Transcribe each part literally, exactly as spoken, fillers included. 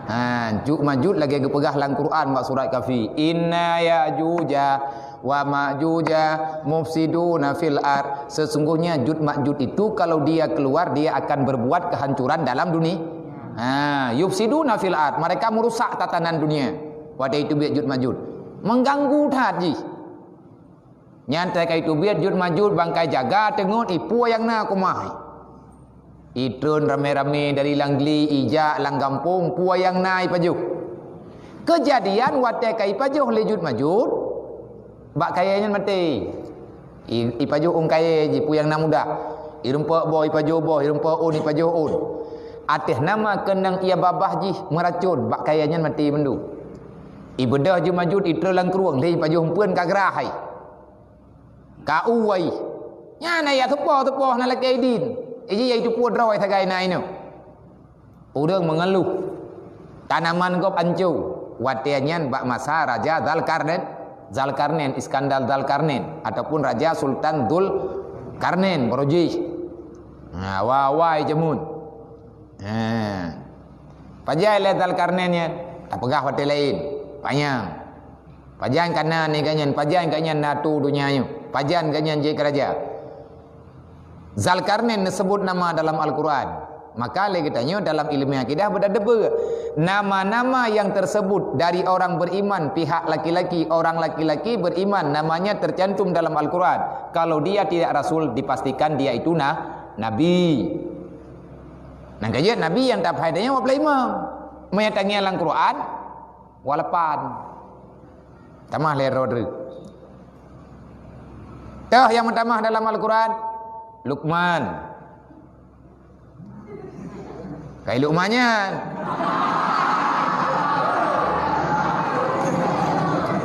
Ha, Juj Majuj lagée geupeugah lam Quran bak surat Kahfi, "Inna Ya'juja wa Ma'juja mufsiduna fil ard." Sesungguhnya Juj Majuj itu kalau dia keluar, dia akan berbuat kehancuran dalam dunia. Ha, yufsiduna fil ard, mereka merusak tatanan dunia. Watée itu biet Juj Majuj. Mengganggu that jih. Nyan teuka itu biet Juj Majuj bangkai jaga teungeut, ipeue nyang na kumah. Itreun ramé-ramé dari lam gli, ijak lam gampông, peue nyang na ipajoh. Keujadian watée ka ipajoh lé Juj Majuj, bak kayée nyan maté. I, ipajoh ôn kayée jih, peue nyang na mudah. Irumpok boh ipajoh boh, irumpok ôn ipajoh ôn. Ateueh nama keunong ie babah jih meuracon, bak kayée nyan maté mandum. Ibeudôh Juj Majuj itreun lam krueng, lé ipajoh eumpeuen ka grah hai. Ka u wai. Nyan ayat teupoh-teupoh na lakée idin. Iji yaitu peue droe sagai na inoe. Ureuëng meungeuluh. Tanaman gob anco. Watée nyan bak masa Raja Zalkarnain, Zalkarnain, Iskandar Zalkarnain, ataupun Raja Sultan Zulkarnain, barojih. Nah, wa-, wai jameun. Ha. Pajan lé Zalkarnain nyan? Tapeugah watée laén. Panyang. Pajan kana ni gobnyan, pajan gobnyan na tu donya nyoe, pajan gobnyan jeuet keu raja. Zalkarnain neusebut nama dalam Al-Quran. Maka lé geutanyoe dalam ilmu akidah beudadeube. Nama-nama yang tersebut dari orang beriman, pihak laki-laki, orang laki-laki beriman, namanya tercantum dalam Al-Quran. Kalau dia tidak rasul, dipastikan dia itu na-, nabi. Nyang keujeuet nabi nyang taphai tanyoe dua puluh lima. Meunyo tangieng lam Quran, dua puluh lapan. Tamah lé droe dreuh. Toh nyang meutamah dalam Al-Quran, Luqman. Kai Luqman nyan.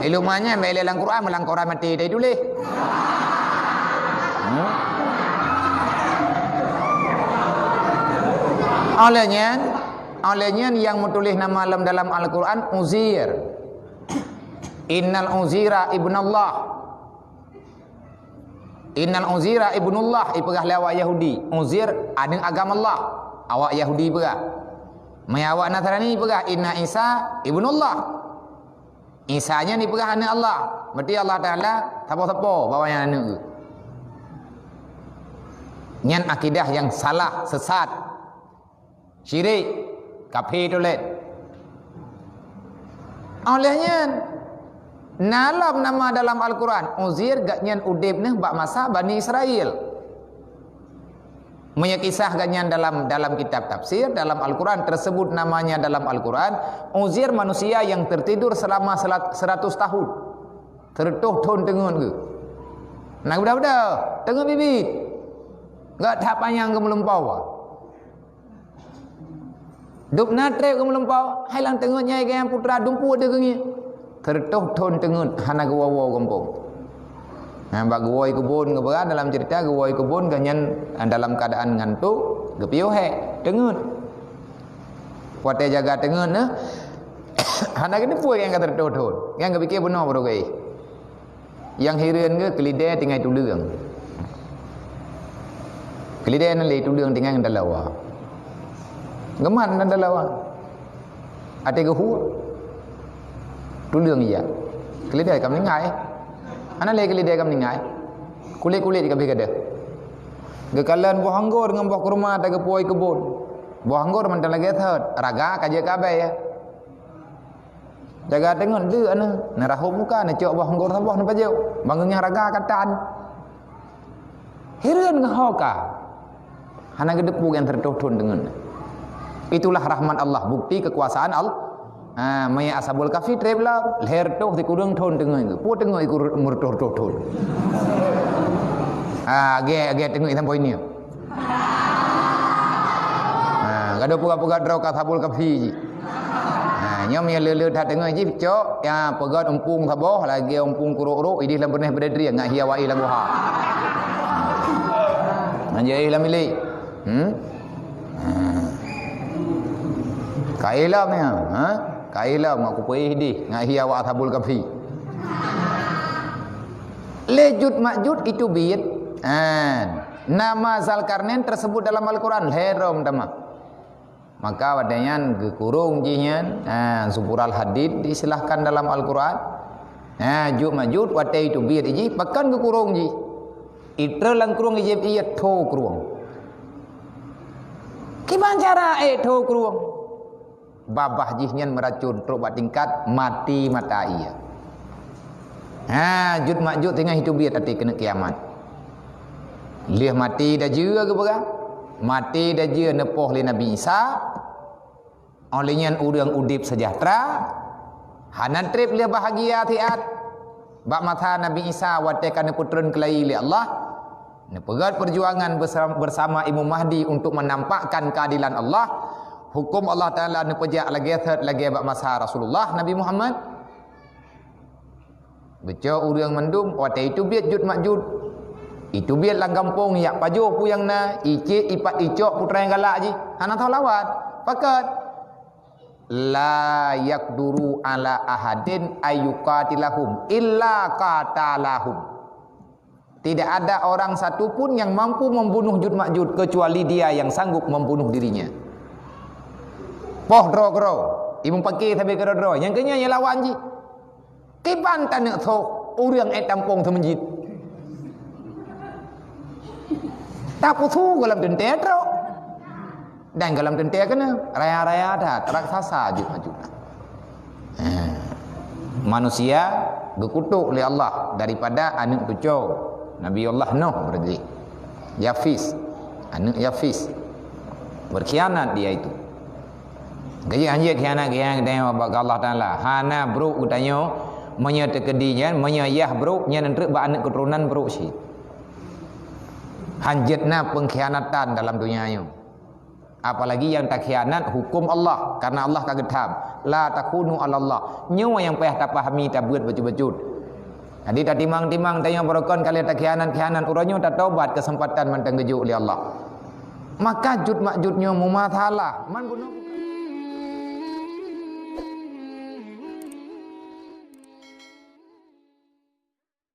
Eh, Luqman nyan bèk lé lam Quran, lam Quran maté teutuléh. Hmm? Oleh nyan, oleh nyan nyang meutuléh nama lom dalam Al-Quran Uzair. Innal Uzaira ibnallah. Innal Uzaira ibnullah, ipeugah lé awak Yahudi. Uzair aneuk agam Allah. Awak Yahudi peugah. Meunyo awak Nasrani peugah, "Inna Isa ibnullah." Isa nyan ipeugah aneuk Allah. Berarti Allah Taala sapo-sapo bahwa nyan aneuk geuh. Nyan akidah nyang salah, sesat. Syirik, kafé teulet. Oleh nyan, na lom nama dalam Al-Quran, Uzair gobnyan udeb neuh bak masa Bani Israel. Meunyo kisah gobnyan dalam, dalam kitab tafsir, dalam Al-Quran tersebut namanya dalam Al-Quran, Uzair manusia yang tertidur selama selat-, seratus tahun. Seratus thon teungeut geuh. Na beudôh-beudôh, teungeut biet-biet. Gak that panyang geumeulumpau. Dub na treb geumeulumpau, hai lam teungeut nyan gobnyan putra dumpeue deuh geungieng. Seratus thon teungeut hana geuwoe-woe gampông. Nah, bak geuwoe keubon geupeugah dalam cerita geuwoe keubon gobnyan dalam keadaan ngantuk, geupiôh hék, teungeut. Watèe jaga teungeut nyan, hana geuteupeue nyang ka seratus thon. Nyang geupike bunoe baroe geuéh. Nyang hireuen geuh keulidèe tinggai tuleueng. Keulidèe nyan lé tuleueng tinggai ngon dalawa. Geumat ngon dalawa. Até geuhue, tuleueng ijak. Keulidèe ka meuninggai. Hana lé keulidèe ka meuninggai. Kulét-kulét ka bèh gadôh. Geukalon boh anggor ngon boh kurma ta geupuwoe keubon. Boh anggor mantong lagèe thot, raga ka jeuet keu abèe. Jaga teungeut deuek aneuëk, neurahom muka, neucok boh anggor saboh neupajoh. Bangon nyang raga ka tan. Hireuen ngon ho ka. Hana geuteupeue nyang seratus thon teungeut. Itulah rahmat Allah, bukti kekuasaan Allah. Ha, meunyo Ashabul Kahfi treb lom, lhèe reutôh sikureueng thon teungeut. Peue teungeut iku meureutoh-reutoh thon. Ha, agèe, agèe teungeut sampoe nyoe. Ha, gadôh peugah-peugah droe ka Ashabul Kahfi jih. Ha, nyoe meunyo le-le that teungeut jih, cok, ya, peugöt umpung saboh, lagèe umpung kurok-rok, idéh lam beuneh beudeudrieng, ngat hi awak éh lam guha. Nyan jih éh lam bilék. Hmm? Ha. Ka éh lam nyan, ha? Ka éh lam, ngat kupeuéh idéh, ngat hi awak Ashabul Kahfi. Lé Juj Majuj itu biet. Ha. Nama Zalkarnain tersebut dalam Al-Quran, lhèe droe meutamah. Maka watée nyan geukurong jih nyan, ha, Zuburul Hadid diistilahkan dalam Al-Quran. Ha, Juj Majuj watée iteubiet jih, pakon geukurong jih. Itrön lam krueng, ijép ié tho krueng. Kiban cara ék tho krueng? Babah jih nyan meuracon trok bak tingkat maté mata ié. Ha, Juj Majuj teungoh iteubiet até keuneuk kiamat. Lheueh maté dajeu geupeugah, maté dajeu neupoh lé Nabi Isa, óh lheueh nyan ureuëng udeb seujahteura, hana treb lheueh bahagia siat. Bak masa Nabi Isa watée ka neupeutreun keulayi lé Allah, neupeugét peujuangan beusam-, beusama Imam Mahdi untuk menampakkan keadilan Allah, huköm Allah Taala neupeujak lagée sét lagée bak masa Rasulullah Nabi Muhammad. Geucok ureuëng mandum, watée iteubiet Juj Majuj. Iteubiet lam gampông, ijak pajoh peue nyang na, icék ipat icok putra nyang galak jih. Hana tho lawan. Pakon? La yaqduru ala ahadin ayyuqatilahum illa qatalahum. Tidak ada orang satu pun yang mampu membunuh Juj Majuj kecuali dia yang sanggup membunuh dirinya. Poh droe keudroe, imum paké sabe keudroe-droe, nyang keunyan nyang lawan jih. Kiban taneuk soh ureuëng ék tampông seumeujid. Tapeusu gohlom teuntée trok. Dan gohlom teuntée keunoe, raya-raya that, raksasa Juj Majuj. Ha. Manusia geukutok lé Allah daripada aneuk cucoe Nabi Allah Nuh berarti. Yafis, aneuk Yafis. Berkhianat dia itu. Gaji hanjeuet khianat-khianat geutanyoe bak Allah Taala. Hana brok geutanyoe meunyoe teukeudi nyan, meunyoe yah brok nyan treuk bak aneuk keuturonan brok cit. Hanjeuet na pengkhianatan dalam dunia nyoe. Apalagi nyang takhianat huköm Allah, karena Allah ka geutham, "La takhunu 'alallah." Nyoe nyang payah tapahami, tabeuet bacut-bacut. Jadi tatimang-timang tanyoe barokon ka lheueh takhianat-khianat, uroe nyoe tatobat, keuseumpatan mantong geujok lé Allah. Maka Juj Majuj nyoe meumasalah, man bunoe